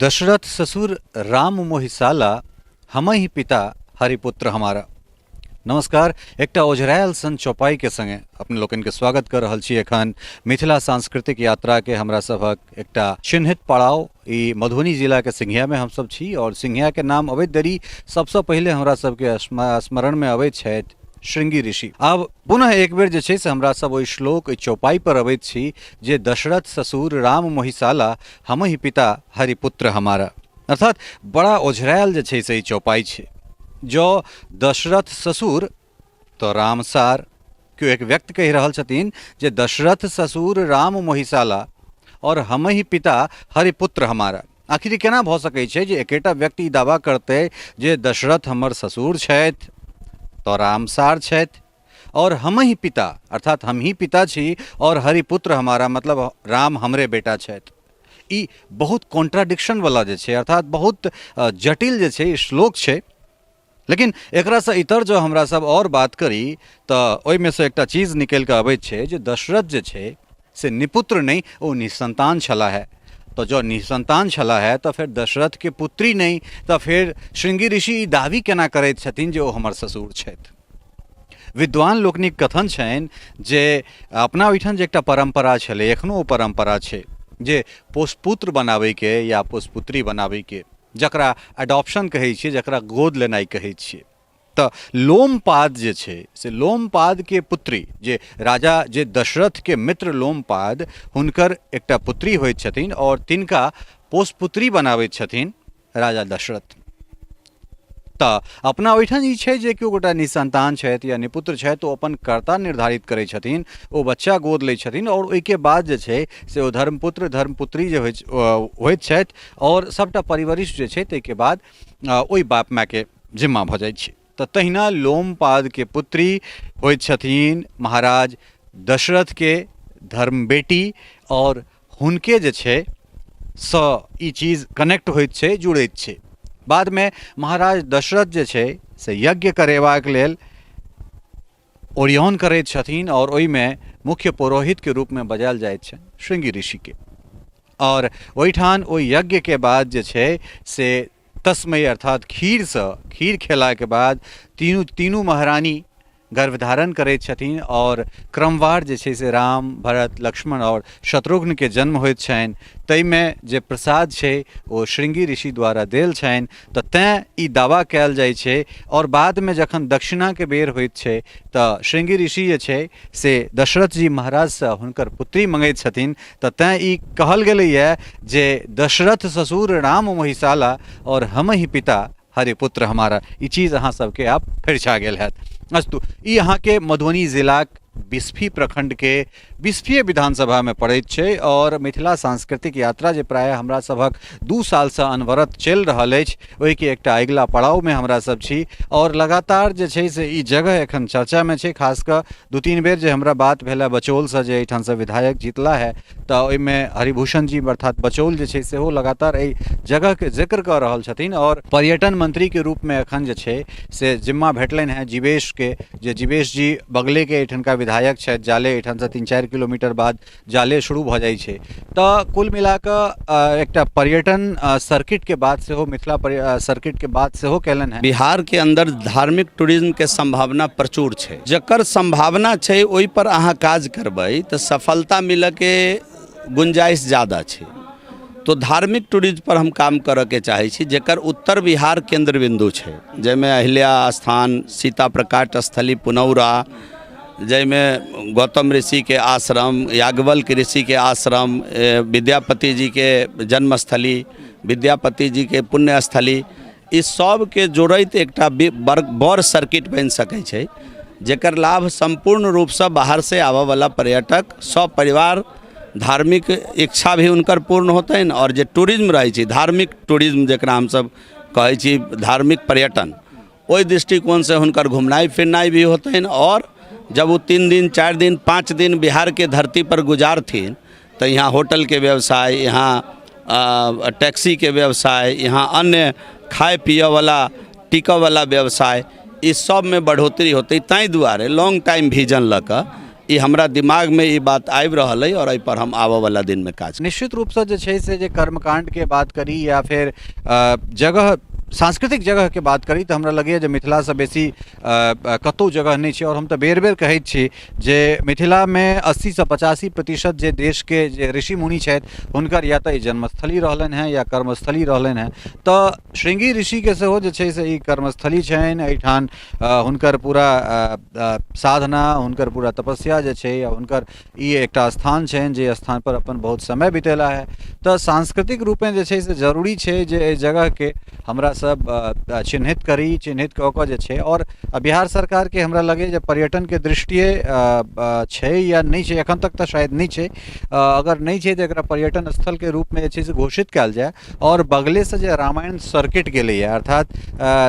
दशरथ ससुर राम मोहिसाला हमही पिता हरिपुत्र हमारा। नमस्कार, एकटा ओझरायल सन चौपाई के संगे अपने लोकनि के स्वागत कर रहल छी। एखन मिथिला सांस्कृतिक यात्रा के हमरा सभक एकटा चिन्हित पड़ाव ई मधुबनी जिला के सिंघिया में हमसब छी और सिंघिया के नाम अबैत देरी सबसे पहिले हमरा सबके स्मरण में अबैत छथि श्रृंगी ऋषि। आब पुनः एक बेर जे छै से हमरा सब ओहि श्लोक ओहि चौपाई पर अबैत छी जे दशरथ ससुर राम मोहिसाला हमही पिता हरिपुत्र हमारा। अर्थात बड़ा ओझरायल जे छै से ई चौपाई छै। जँ दशरथ ससुर तऽ रामसार, केओ एक व्यक्त कहि रहल छथिन जे दशरथ ससुर राम मोहिसाला और हमही पिता हरिपुत्र हमारा। आखिर ई केना भऽ सकै छै जे एकेटा व्यक्ति ई दावा करतै जे दशरथ हमर ससुर छथि तऽ रामसार छथि और हमही पिता, अर्थात हम ही पिता छी और हरिपुत्र हमारा, मतलब राम हमरे बेटा छथि। ई बहुत कॉन्ट्राडिक्शन वाला जे छै, अर्थात बहुत जटिल जे छै ई श्लोक छै। लेकिन एकरासँ इतर जँ हमरा सब आओर बात करी तऽ ओहिमे सँ एकटा चीज निकलि कऽ अबैत छै जे दशरथ जे छै से निपुत्र नहि, ओ निसंतान छलाह है। तऽ जँ निसंतान छलाह है तऽ फेर दशरथके पुत्री नहि, तऽ फेर श्रृंगी ऋषि ई दावी केना करैत छथिन जे ओ हमर ससुर छथि? विद्वान लोकनिक कथन छनि जे अपना ओहिठाम जे एकटा परम्परा छलै, एखनो ओ परम्परा छै जे पोषपुत्र बनाबैके या पोषपुत्री बनाबैके, जकरा एडॉप्शन कहै छियै, जकरा गोद लेनाइ कहै छियै। तऽ लोमपाद जे छै से लोमपादके पुत्री, जे राजा जे दशरथके मित्र लोमपाद, हुनकर एकटा पुत्री होइत छथिन आओर तिनका पोषपुत्री बनाबैत छथिन राजा दशरथ। तऽ अपना ओहिठाम ई छै जे केओ गोटा निसन्तान छथि या निपुत्र छथि, ओ अपन कर्ता निर्धारित करै छथिन, ओ बच्चा गोद लै छथिन आओर ओहिके बाद जे छै से ओ धर्मपुत्र धर्मपुत्री जे होइत छथि आओर सभटा परिवरिश जे छै ताहिके बाद ओहि बाप मायके जिम्मा भऽ जाइ छै। तऽ तहिना लोमपादके पुत्री होइत छथिन महाराज दशरथके धर्म बेटी आओर हुनके जे छै सँ ई चीज कनेक्ट होइत छै, जुड़ैत छै। बादमे महाराज दशरथ जे छै से यज्ञ करेबाक लेल ओरियान करैत छथिन आओर ओहिमे मुख्य पुरोहितके रूपमे बजायल जाइत छनि श्रृंगी ऋषिके। आओर ओहिठाम ओहि यज्ञके बाद जे छै से तस्मय अर्थात खीरसँ खीर खेलाके बाद तीनू तीनू महारानी गर्भधारण करैत छथिन आओर क्रमवार जे छै से राम, भरत, लक्ष्मण आओर शत्रुघ्नके जन्म होइत छनि। ताहिमे जे प्रसाद छै ओ श्रृंगी ऋषि द्वारा देल छनि, तऽ तैँ ई दावा कयल जाइ छै। आओर बादमे जखन दक्षिणाके बेर होइत छै तऽ श्रृंगी ऋषि जे छै से दशरथ जी महाराजसँ हुनकर पुत्री मङ्गैत छथिन, तऽ तैँ ई कहल गेलैए जे दशरथ ससुर राम महिषाला आओर हमही पिता हरिपुत्र हमारा। ई चीज अहाँ सबके आब फरिछा गेल हैत। अस्तु, ई अहाँके मधुबनी जिलाक बिस्फी प्रखंडके बिस्फीए विधानसभामे पड़ैत छै आओर मिथिला सांस्कृतिक यात्रा जे प्रायः हमरा सभक 2 सालसँ अनवरत चलि रहल अछि ओहिके एकटा अगिला पड़ावमे हमरा सब छी आओर लगातार जे छै से ई जगह एखन चर्चामे छै। खास कऽ 2-3 बेर जे हमरा बात भेल है बचौलसँ, जे एहिठामसँ विधायक जीतला है, तऽ ओहिमे हरिभूषण जी अर्थात बचौल जे छै सेहो लगातार एहि जगहके जिक्र कऽ रहल छथिन आओर पर्यटन मंत्रीके रूपमे एखन जे छै से जिम्मा भेटलनि हेँ जीवेशके, जे जीवेश जी बगलेके एहिठामका विधायक छथि, जाले एहिठामसँ 3-4 किलोमीटर बाद जाले शुरू भऽ जाइ छै। तऽ कुल मिलाकऽ एकटा पर्यटन सर्किटके बात सेहो, मिथिला सर्किटके बात सेहो कयलनि हेँ। बिहारके अन्दर धार्मिक टूरिज्मके सम्भावना प्रचुर छै, जकर सम्भावना छै ओहि पर अहाँ काज करबै तऽ सफलता मिलऽके गुंजाइश ज्यादा छै। तो धार्मिक टूरिज्म पर हम काम करऽके चाहै छी, जकर उत्तर बिहार केन्द्र बिन्दु छै, जाहिमे अहिल्या स्थान, सीता प्रकाट स्थली पुनौरा, जाहिमे गौतम ऋषिके आश्रम, याज्ञवल्क्य ऋषिके आश्रम, विद्यापति जीके जन्मस्थली, विद्यापति जीके पुण्यस्थली, ई सबके जोड़ैत एकटा बड़ सर्किट बनि सकै छै, जकर लाभ सम्पूर्ण रूपसँ बाहरसँ आबऽवला पर्यटक सब परिवार धार्मिक इच्छा भी हुनकर पूर्ण होतनि आओर जे टूरिज्म रहै छै, धार्मिक टूरिज्म जकरा हमसब कहै छी धार्मिक पर्यटन, ओहि दृष्टिकोणसँ हुनकर घुमनाइ फिरनाइ भी होतनि आओर जब ओ 3 दिन 4 दिन 5 दिन बिहारके धरतीपर गुजारथिन तऽ यहाँ होटलके व्यवसाय, यहाँ टैक्सीके व्यवसाय, यहाँ अन्य खाय पियऽवला टिकऽवला व्यवसाय, ई सबमे बढ़ोतरी होतै। ताहि दुआरे लॉन्ग टाइम विजन लऽ कऽ ई हमरा दिमागमे ई बात आबि रहल अइ आओर एहिपर हम आबऽवला दिनमे काज। निश्चित रूपसँ जे छै से जे कर्मकाण्डके बात करी या फेर जगह सांस्कृतिक जगहके बात करी तऽ हमरा लगैए जे मिथिलासँ बेसी कतहु जगह नहि छै। आओर हम तऽ बेर बेर कहैत छी जे मिथिलामे 80सँ 85% जे देशके जे ऋषि मुनि छथि हुनकर या तऽ ई जन्मस्थली रहलनि हेँ या कर्मस्थली रहलनि हेँ। तऽ श्रृंगी ऋषिके सेहो जे छै से ई कर्मस्थली छनि, एहिठाम हुनकर पूरा साधना, हुनकर पूरा तपस्या जे छै, हुनकर ई एकटा स्थान छनि जे स्थानपर अपन बहुत समय बितेला है। तऽ सांस्कृतिक रूपे जे छै से जरूरी छै जे एहि जगहके हमरा सब चिन्हित करी, चिन्हित कऽ कऽ जे छै। आओर बिहार सरकारके हमरा लगैए जे पर्यटनके दृष्टिए छै या नहि छै, एखन तक तऽ शायद नहि छै, अगर नहि छै तऽ एकरा पर्यटन स्थलके रूपमे जे छै से घोषित कयल जाय। आओर बगलेसँ जे रामायण सर्किट गेलैए, अर्थात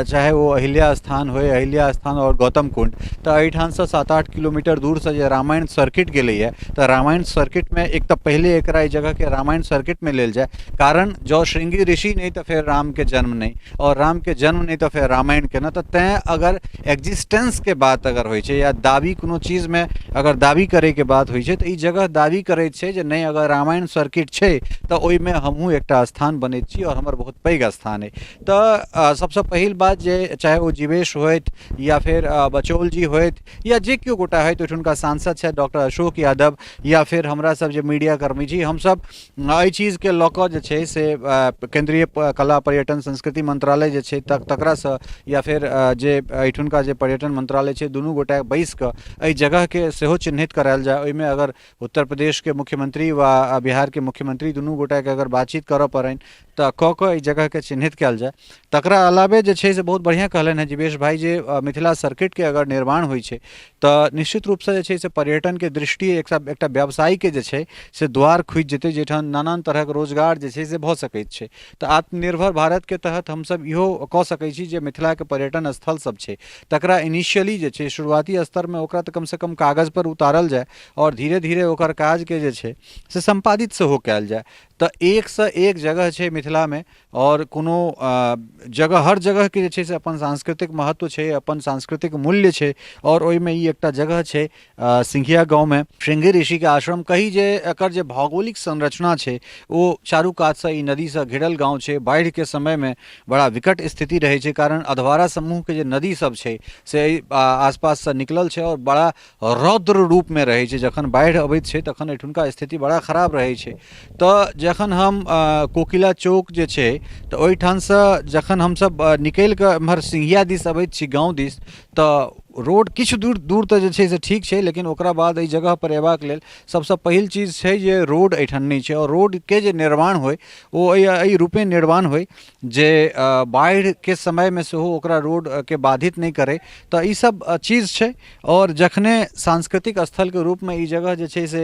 चाहे ओ अहिल्या स्थान होइ, अहिल्या स्थान आओर गौतम कुण्ड, तऽ एहिठामसँ 7-8 किलोमीटर दूरसँ जे रामायण सर्किट गेलैए तऽ रामायण सर्किटमे एक तऽ पहिले एकरा एहि जगहके रामायण सर्किटमे लेल जाय, कारण जँ श्रृंगी ऋषि नहि तऽ फेर रामके जन्म नहि, आओर रामके जन्म नहि तऽ फेर रामायण केना। तऽ तैँ अगर एक्जिस्टेंसके बात अगर होइ छै या दावी कोनो चीजमे अगर दावी करैके बात होइ छै तऽ ई जगह दावी करैत छै जे नहि, अगर रामायण सर्किट छै तऽ ओहिमे हमहूँ एकटा स्थान बनैत छी आओर हमर बहुत पैघ स्थान अइ। तऽ सबसँ पहिल बात जे चाहे ओ जीवेश होथि या फेर बचौल जी होथि या जे केओ गोटा होथि, ओहिठुनका सांसद छथि डॉक्टर अशोक यादव, या फेर हमरा सब जे मीडियाकर्मी छी, हमसब एहि चीजके लऽ कऽ जे छै से केन्द्रीय कला पर्यटन संस्कृति मंत्रालय जे छै तकरासँ या फेर जे एहिठुनका जे पर्यटन मंत्रालय छै, दुनू गोटा बैसि कऽ एहि जगहके सेहो चिन्हित करायल जाय। ओहिमे अगर उत्तर प्रदेशके मुख्यमंत्री वा बिहारके मुख्यमंत्री दुनू गोटाके अगर बातचीत करऽ पड़नि तऽ कऽ कऽ एहि जगहके चिन्हित कयल जाय। तकरा अलावे जे छै से बहुत बढ़िआँ कहलनि हेँ जीवेश भाइ जे मिथिला सर्किटके अगर निर्माण होइ छै तऽ निश्चित रूपसँ जे छै से पर्यटनके दृष्टि एकटा एकटा व्यवसायके जे छै से द्वार खुजि जेतै, जाहिठाम नानान तरहक रोजगार जे छै से भऽ सकैत छै। तऽ आत्मनिर्भर भारतके तहत हमसभ इहो कऽ सकै छी जे मिथिलाके पर्यटन स्थल सब छै तकरा इनिशियली जे छै शुरुआती स्तरमे ओकरा तऽ कमसँ कम कागजपर उतारल जाय आओर धीरे धीरे ओकर काजके जे छै से सम्पादित सेहो कयल जाय। तऽ एकसँ एक जगह छै मिथिलामे आओर कोनो जगह, हर जगहके जे छै से अपन सांस्कृतिक महत्व छै, अपन सांस्कृतिक मूल्य छै। आओर ओहिमे ई एकटा जगह छै सिंघिया गाँवमे श्रृंगी ऋषिके आश्रम कही जे एकर जे भौगोलिक संरचना छै ओ चारू कातसँ ई नदीसँ घिरल गाँव छै। बाढ़िके समयमे बड़ा विकट स्थिति रहै छै, कारण अधवारा समूहके जे नदी सब छै से एहि आसपाससँ निकलल छै आओर बड़ा रौद्र रूपमे रहै छै। जखन बाढ़ि अबैत छै तखन एहिठुनका स्थिति बड़ा खराब रहै छै। तऽ जखन हम कोकिला चौक जे छै तऽ ओहिठामसँ जखन हमसब निकलि कऽ एम्हर सिंघिया दिस अबैत छी गाँव दिस, तऽ रोड किछु दूर दूर तऽ जे छै से ठीक छै, लेकिन ओकरा बाद एहि जगहपर अयबाक लेल सबसँ पहिल चीज छै जे रोड एहिठाम नहि छै। आओर रोडके जे निर्माण होइ ओ एहि एहि रूपे निर्माण होइ जे बाढ़िके समयमे सेहो ओकरा रोडके बाधित नहि करै। तऽ ईसब चीज छै। आओर जखने सांस्कृतिक स्थलके रूपमे ई जगह जे छै से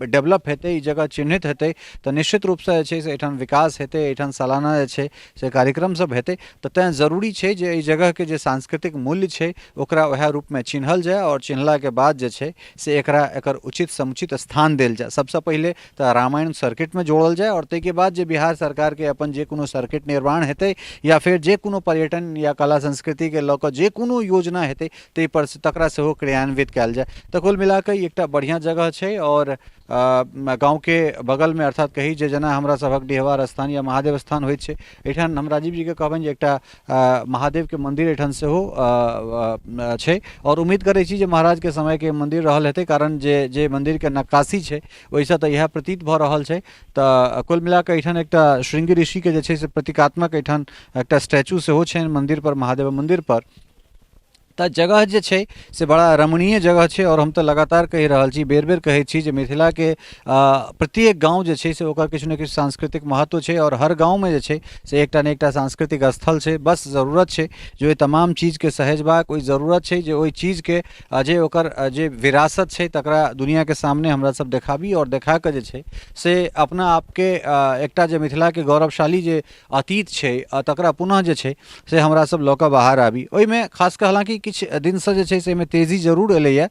डेवलप हेतै, ई जगह चिन्हित हेतै, तऽ निश्चित रूपसँ जे छै से एहिठाम विकास हेतै, एहिठाम सालाना जे छै से कार्यक्रम सब हेतै। तऽ तैँ जरूरी छै जे एहि जगहके जे सांस्कृतिक मूल्य छै ओकरा वएह रूपमे चिन्हल जाय आओर चिन्हलाके बाद जे छै से एकरा एकर उचित समुचित स्थान देल जाय। सबसँ पहिले तऽ रामायण सर्किटमे जोड़ल जाय आओर ताहिके बाद जे बिहार सरकारके अपन जे कोनो सर्किट निर्माण हेतै या फेर जे कोनो पर्यटन या कला संस्कृतिके लऽ कऽ जे कोनो योजना हेतै ताहिपर तकरा सेहो क्रियान्वित कयल जाय। तऽ कुल मिलाकऽ ई एकटा बढ़िआँ जगह छै। आओर गाँवके बगलमे, अर्थात कही जे जेना हमरा सभक डिहबार स्थान या महादेव स्थान होइत छै, एहिठाम हम राजीव जीके कहबनि जे एकटा महादेवके मन्दिर एहिठाम सेहो छै। आओर उम्मीद करै छी जे महाराजके समयके मन्दिर रहल हेतै, कारण जे जे मन्दिरके नक्काशी छै ओहिसँ तऽ इएह प्रतीत भऽ रहल छै। तऽ कुल मिलाकऽ एहिठाम एकटा श्रृंगी ऋषिके जे छै से प्रतीकात्मक एहिठाम एकटा स्टैचू सेहो छनि मन्दिरपर, महादेव मन्दिरपर। तऽ जगह जे छै से बड़ा रमणीय जगह छै। आओर हम तऽ लगातार कहि रहल छी, बेर बेर कहै छी जे मिथिलाके प्रत्येक गाँव जे छै से ओकर किछु ने किछु सांस्कृतिक महत्व छै आओर हर गाँवमे जे छै से एकटा ने एकटा सांस्कृतिक स्थल छै। बस जरूरत छै जे ओहि तमाम चीजके सहेजबाक, ओहि जरूरत छै जे ओहि चीजके जे ओकर जे विरासत छै तकरा दुनिआँके सामने हमरा सब देखाबी आओर देखा कऽ जे छै से अपना आपके एकटा जे मिथिलाके गौरवशाली जे अतीत छै तकरा पुनः जे छै से हमरा सब लऽ कऽ बाहर आबी। ओहिमे खास कऽ हालाँकि किछु दिनसँ जे छै से एहिमे तेजी जरूर एलैए।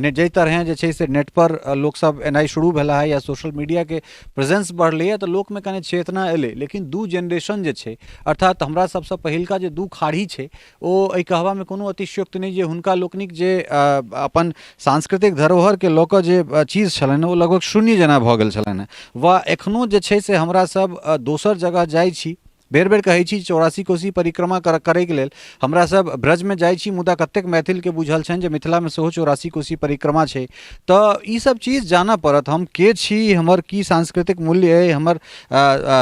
जाहि तरहेँ जे छै से नेटपर लोकसभ एनाइ शुरू भेला हँ या सोशल मीडियाके प्रेजेंस बढ़लैए, तऽ लोकमे कनि चेतना एलै। लेकिन दू जेनरेशन जे छै, अर्थात हमरा सबसँ पहिलका जे दू खाढ़ी छै, ओ एहि कहबामे कोनो अतिशयोक्ति नहि जे हुनका लोकनिक जे अपन सांस्कृतिक धरोहरके लऽ कऽ जे चीज छलनि, ओ लगभग शून्य जेना भऽ गेल छलनि हेँ। वा एखनो जे छै से हमरा सब दोसर जगह जाइ छी, बेर बेर कहै छी 84 कोसी परिक्रमा करैके लेल हमरा सब ब्रजमे जाइ छी, मुदा कतेक मैथिलके बुझल छनि जे मिथिलामे सेहो 84 कोसी परिक्रमा छै? तऽ ई सब चीज जानऽ पड़त, हम के छी, हमर की सांस्कृतिक मूल्य अइ, हमर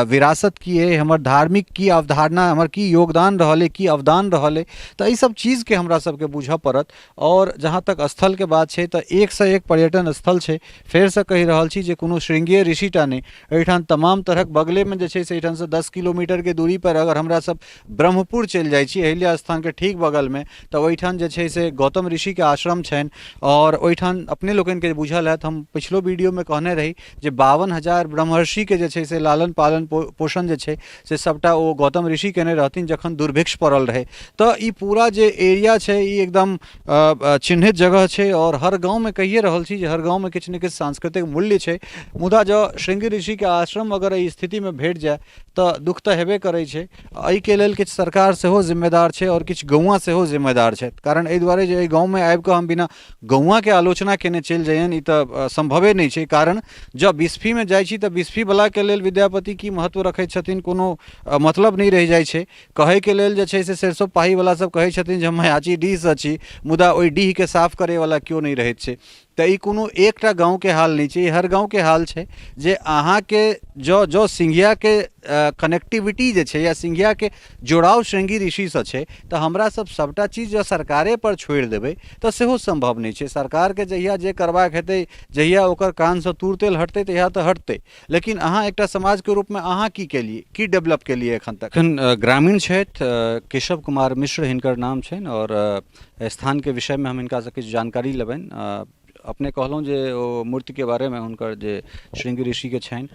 विरासत की अइ, हमर धार्मिक की अवधारणा, हमर की योगदान रहल अइ, की अवदान रहल अइ। तऽ एहि सब चीजके हमरा सबके बुझऽ पड़त। आओर जहाँ तक स्थलके बात छै, तऽ एकसँ एक पर्यटन स्थल छै। फेरसँ कहि रहल छी जे कोनो श्रृंगीय ऋषिटा नहि, एहिठाम तमाम तरहक बगलेमे जे छै से एहिठामसँ 10 किलोमीटरके दूरीपर अगर हमरा सब ब्रह्मपुर चलि जाइ छी, अहिल्या स्थानके ठीक बगलमे, तऽ ओहिठाम जे छै से गौतम ऋषिके आश्रम छनि। आओर ओहिठाम अपने लोकनिके बुझल हैत, हम पछिलो वीडियोमे कहने रही जे 52,000 ब्रह्मर्षिके जे छै से लालन पालन पोषण जे छै से सभटा ओ गौतम ऋषि केने रहथिन जखन दुर्भिक्ष पड़ल रहै। तऽ ई पूरा जे एरिया छै, ई एकदम चिन्हित जगह छै। आओर हर गाँवमे कहिए रहल छी जे हर गाँवमे किछु ने किछु सांस्कृतिक मूल्य छै, मुदा जँ श्रृंगी ऋषिके आश्रम अगर एहि स्थितिमे भेट जाय तऽ दुःख तऽ हेबे करै छै। एहिके लेल किछु सरकार सेहो जिम्मेदार छै आओर किछु गौआँ सेहो जिम्मेदार छथि। कारण एहि दुआरे जे एहि गाँवमे आबिकऽ हम बिना गौआँके आलोचना केने चलि जइयनि, ई तऽ सम्भवे नहि छै। कारण जँ बिस्फीमे जाइ छी तऽ बिस्फीवलाके लेल विद्यापति की महत्व रखै छथिन, कोनो मतलब नहि रहि जाइ छै कहैके लेल। जे छै से सरिसो पाहीवला सब कहै छथिन जे हम मयाची डीहसँ छी, मुदा ओहि डीहके साफ करैवला केओ नहि रहैत छै। तऽ ई कोनो एकटा गाँवके हाल नहि छै, ई हर गाँवके हाल छै जे अहाँके जँ जँ सिंघियाके कनेक्टिविटी जे छै या सिंघियाके जोड़ाव श्रृंगी ऋषिसँ छै, तऽ हमरा सब सभटा चीज जँ सरकारेपर छोड़ि देबै तऽ सेहो सम्भव नहि छै। सरकारके जहिया जे करबाक हेतै, जहिया ओकर कानसँ तूर तेल हटतै, तहिया तऽ हटतै। लेकिन अहाँ एकटा समाजके रूपमे अहाँ की केलियै, की डेवलप केलियै एखन तक? एखन ग्रामीण छथि केशव कुमार मिश्र हिनकर नाम छनि, आओर स्थानके विषयमे हम हिनकासँ किछु जानकारी लेबनि। अपने कहलहुँ जे ओ मूर्तिके बारेमे हुनकर जे श्रृंगी ऋषिके छनि,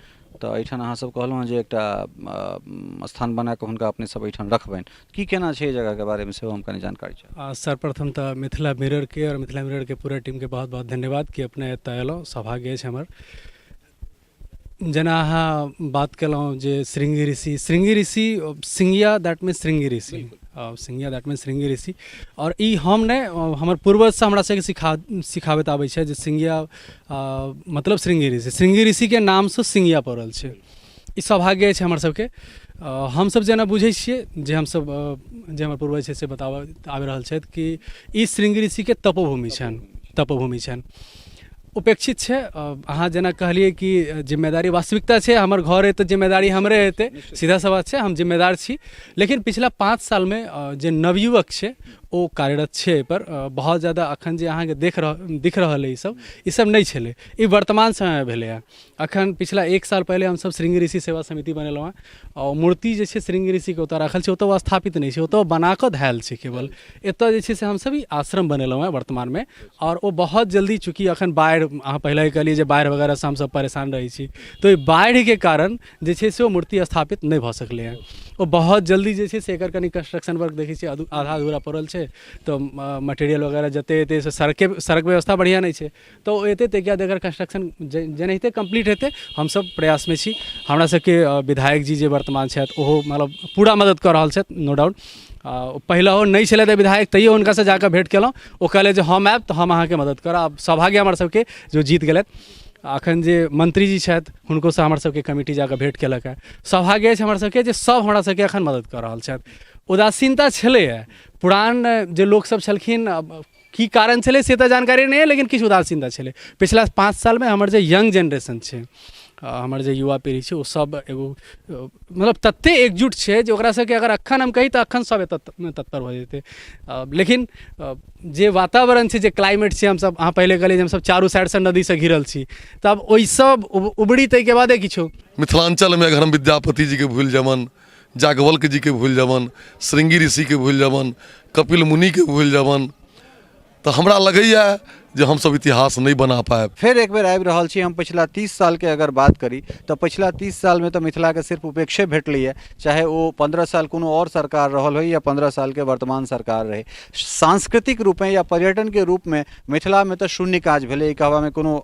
तऽ एहिठाम अहाँसभ कहलहुँ हँ जे एकटा स्थान बनाकऽ हुनका अपने सब एहिठाम रखबनि, की केना छै एहि जगहके बारेमे सेहो हम कनि जानकारी चाहब। सर्वप्रथम तऽ मिथिला मिररके आओर मिथिला मिररके पूरा टीमके बहुत बहुत धन्यवाद कि अपने एतऽ अयलहुँ। सौभाग्य अछि हमर। जेना अहाँ बात केलहुँ जे श्रृंगी ऋषि, श्रृंगी ऋषि सिंगिया, that means Shringi Rishi, Singiya that means Shringi Rishi. आओर ई हम नहि, हमर पूर्वजसँ हमरा सबके सिखाबैत आबै छै जे सिंगिया मतलब श्रृंगी ऋषि, श्रृंगी ऋषिके नामसँ सिंगिया पड़ल छै। ई सौभाग्य अछि हमर सबके। हमसब जेना बुझै छियै जे हमसब जे हमर पूर्वज छै से बताबैत आबि रहल छथि कि ई श्रृंगी ऋषिके तपोभूमि छनि, तपोभूमि छनि, उपेक्षित छै। अहाँ जेना कहलियै कि जिम्मेदारी, वास्तविकता छै, हमर घर अइ तऽ जिम्मेदारी हमरे हेतै, सीधा सा बात छै, हम जिम्मेदार छी। लेकिन पिछला 5 सालमे जे नवयुवक छै ओ कार्यरत छै एहिपर बहुत ज्यादा। अखन जे अहाँके दिख रहल अइ, ईसब नहि छलै, ई वर्तमान समयमे भेलैए। अखन पिछला एक साल पहिले हमसब श्रृंगी ऋषि सेवा समिति बनेलहुँ हँ, आओर मूर्ति जे छै श्रृंगी ऋषिके ओतऽ राखल छै, ओतऽ ओ स्थापित नहि छै, ओतऽ बनाकऽ धयल छै केवल। एतऽ जे छै से हमसब ई आश्रम बनेलहुँ हँ वर्तमानमे। आओर ओ बहुत जल्दी, चूँकि अखन बाढ़ि, अहाँ पहिले कहलियै जे बाढ़ि वगैरहसँ हमसब परेशान रहै छी, तऽ ओहि बाढ़िके कारण जे छै से ओ मूर्ति स्थापित नहि भऽ सकलै हँ। ओ बहुत जल्दी जे छै से एकर कनि कंस्ट्रक्शन वर्क देखै छियै आधा अधूरा पड़ल छै, तऽ मटेरियल वगैरह जते एतै से सड़के सड़क व्यवस्था बढ़िआँ नहि छै, तऽ ओ एतै ताहिके बाद एकर कंस्ट्रक्शन जेनाहिते कम्प्लीट हेतै, हमसब प्रयासमे छी। हमरा सबके विधायक जी जे वर्तमान छथि, ओहो मतलब पूरा मदद कऽ रहल छथि, नो डाउट। पहिलहो नहि छलथि विधायक, तैयो हुनकासँ जाकऽ भेँट केलहुँ, ओ कहलथि जे हम आयब तऽ हम अहाँके मदद करब। आब सौभाग्य हमर सबके जो जीत गेलथि। अखन जे मंत्री जी छथि, हुनकोसँ हमर सबके कमिटी जाकऽ भेँट केलक हँ। सौभाग्य अछि हमर सबके जे सब हमरा सबके अखन मदद कऽ रहल छथि। उदासीनता छलैए, पुरान जे लोकसब छलखिन, की कारण छलै से तऽ जानकारी नहि अइ, लेकिन किछु उदासीनता छलै। पिछला 5 सालमे हमर जे यंग जेनरेशन छै, हमर जे युवा पीढ़ी छै, ओ सब एगो मतलब तते एकजुट छै जे ओकरा सबके अगर अखन हम कही तऽ अखन सब एतऽ तत्पर भऽ जेतै। लेकिन जे वातावरण छै, जे क्लाइमेट छै, हमसब, अहाँ पहिले कहलियै जे हमसब चारू साइडसँ नदीसँ घिरल छी, तऽ आब ओहिसँ उबरी ताहिके बादे किछो। मिथिलाञ्चलमे अगर हम विद्यापति जीके भूलि जेबनि, जाज्ञवल्क्य जीके भूलि जेबनि, श्रृंगी ऋषिके भूलि जेबनि, कपिल मुनिके भूलि जेबनि, तऽ हमरा लगैए जे हमसभ इतिहास नहि बना पायब। फेर एक बेर आबि रहल छी हम। पछिला 30 सालके अगर बात करी तऽ पछिला 30 सालमे तऽ मिथिलाके सिर्फ उपेक्षे भेटलैए, चाहे ओ 15 साल कोनो आओर सरकार रहल होइ या 15 सालके वर्तमान सरकार रहै। सांस्कृतिक रूपेँ या पर्यटनके रूपमे मिथिलामे तऽ शून्य काज भेलै, ई कहबामे कोनो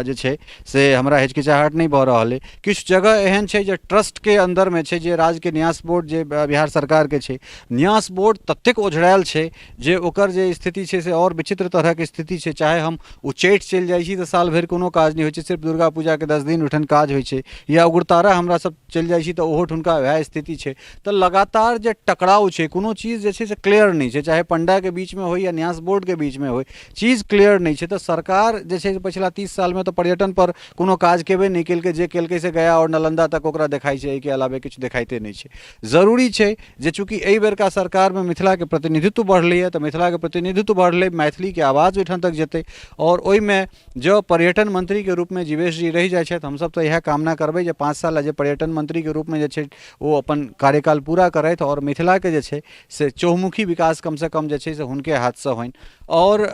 जे छै से हमरा हिचकिचाहट नहि भऽ रहल अइ। किछु जगह एहन छै जे ट्रस्टके अन्दरमे छै, जे राज्यके न्यास बोर्ड जे बिहार सरकारके छै, न्यास बोर्ड ततेक ओझरायल छै जे ओकर जे स्थिति छै से आओर विचित्र तरहक स्थिति छै। चाहे हम उच्चैठ चलि जाइ छी तऽ साल भरि कोनो काज नहि होइ छै, सिर्फ दुर्गा पूजाके 10 दिन ओहिठाम काज होइ छै, या उग्रतारा हमरा सब चलि जाइ छी तऽ ओहोठुनका वएह स्थिति छै। तऽ लगातार जे टकराव छै, कोनो चीज जे छै से क्लियर नहि छै, चाहे पण्डाके बीचमे होइ या न्यास बोर्डके बीचमे होइ, चीज क्लियर नहि छै। तऽ सरकार जे छै से पछिला 30 सालमे तऽ पर्यटनपर कोनो काज केबे नहि केलकै, जे केलकै से गया आओर नालन्दा तक ओकरा देखाइ छै, एहिके अलावे किछु देखाइते नहि छै। जरूरी छै जे चूँकि एहि बेरका सरकारमे मिथिलाके प्रतिनिधित्व बढ़लैए, तऽ मिथिलाके प्रतिनिधित्व बढ़लै, मैथिलीके आवाज ओहिठाम तक जेतै, आओर ओहिमे जँ पर्यटन मन्त्रीके रूपमे जीवेश जी रहि जाइ छथि, हमसभ तऽ इएह कामना करबै जे 5 साल जे पर्यटन मन्त्रीके रूपमे जे छै ओ अपन कार्यकाल पूरा करथि आओर मिथिलाके जे छै से चहुमुखी विकास कमसँ कम जे छै से हुनके हाथसँ होइन। आओर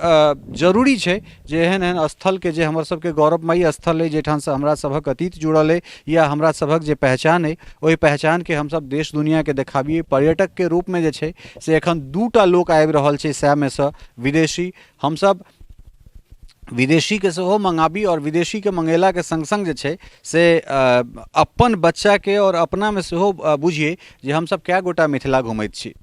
जरूरी छै जे एहन एहन स्थलके जे हमर सबके गौरवमयी स्थल अइ, जाहिठामसँ हमरा सभक अतीत जुड़ल अइ या हमरा सभक जे पहचान अइ, ओहि पहचानके हमसभ देश दुनिआँके देखाबियै। पर्यटकके रूपमे जे छै से एखन 2टा लोक आबि रहल छै 100मे सँ विदेशी। हमसभ विदेशीके सेहो मङ्गाबी आओर विदेशीके मङ्गेलाके सङ्ग सङ्ग जे छै से अपन बच्चाके आओर अपनामे सेहो बुझियै जे हमसभ कए गोटा मिथिला घुमैत छी,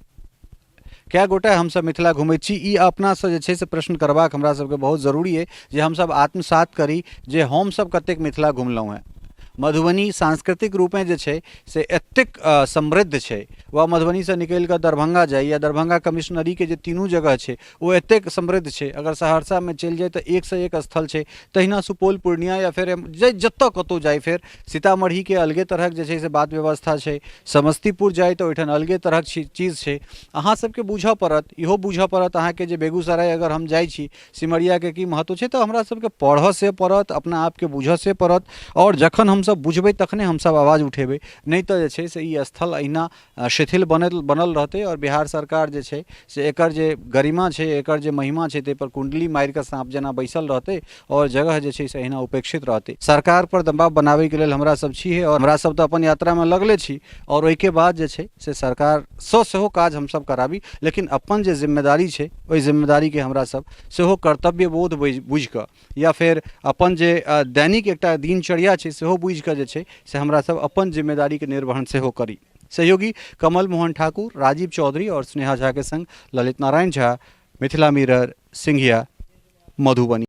कए गोटा हमसभ मिथिला घुमैत छी। ई अपनासँ जे छै से प्रश्न करबाक हमरा सभके बहुत जरूरी अइ जे हमसभ आत्मसात करी जे हमसभ कतेक मिथिला घुमलहुँ हेँ। मधुबनी सांस्कृतिक रूपेँ जे छै से एतेक समृद्ध छै, वा मधुबनीसँ निकलि कऽ दरभंगा जाइ या दरभंगा कमिश्नरीके जे तीनू जगह छै ओ एतेक समृद्ध छै। अगर सहरसामे चलि जाइ तऽ एकसँ एक स्थल छै, तहिना सुपौल, पूर्णिया या फेर जे जतऽ कतहु जाइ, फेर सीतामढ़ीके अलगे तरहक जे छै से बात व्यवस्था छै, समस्तीपुर जाइ तऽ ओहिठाम अलगे तरहक चीज छै। अहाँ सबके बूझऽ पड़त, इहो बूझऽ पड़त अहाँके जे बेगूसराय अगर हम जाइ छी, सिमरियाके की महत्व छै, तऽ हमरा सबके पढ़ऽ से पड़त, अपना आपके बूझऽ से पड़त, आओर जखन हमसब बुझबै तखने हमसब आवाज उठेबै, नहि तऽ जे छै से ई स्थल अहिना शिथिल बनल बनल रहतै आओर बिहार सरकार जे छै से एकर जे गरिमा छै, एकर जे महिमा छै, ताहिपर कुण्डली मारिकऽ साँप जेना बैसल रहतै आओर जगह जे छै से अहिना उपेक्षित रहतै। सरकारपर दबाव बनाबैके लेल हमरा सब छीहे, आओर हमरा सब तऽ अपन यात्रामे लगले छी, आओर ओहिके बाद जे छै से सरकारसँ सेहो काज हमसब कराबी, लेकिन अपन जे जिम्मेदारी छै ओहि जिम्मेदारीके हमरा सब सेहो कर्तव्य बोध बुझिकऽ या फेर अपन जे दैनिक एकटा दिनचर्या छै सेहो बुझिकऽ जे छै से हमरा सब अपन जिम्मेदारीके निर्वहन सेहो करी। सहयोगी कमल मोहन ठाकुर, राजीव चौधरी और स्नेहा झा के संग ललित नारायण झा, मिथिला मिरर, सिंघिया, मधुबनी।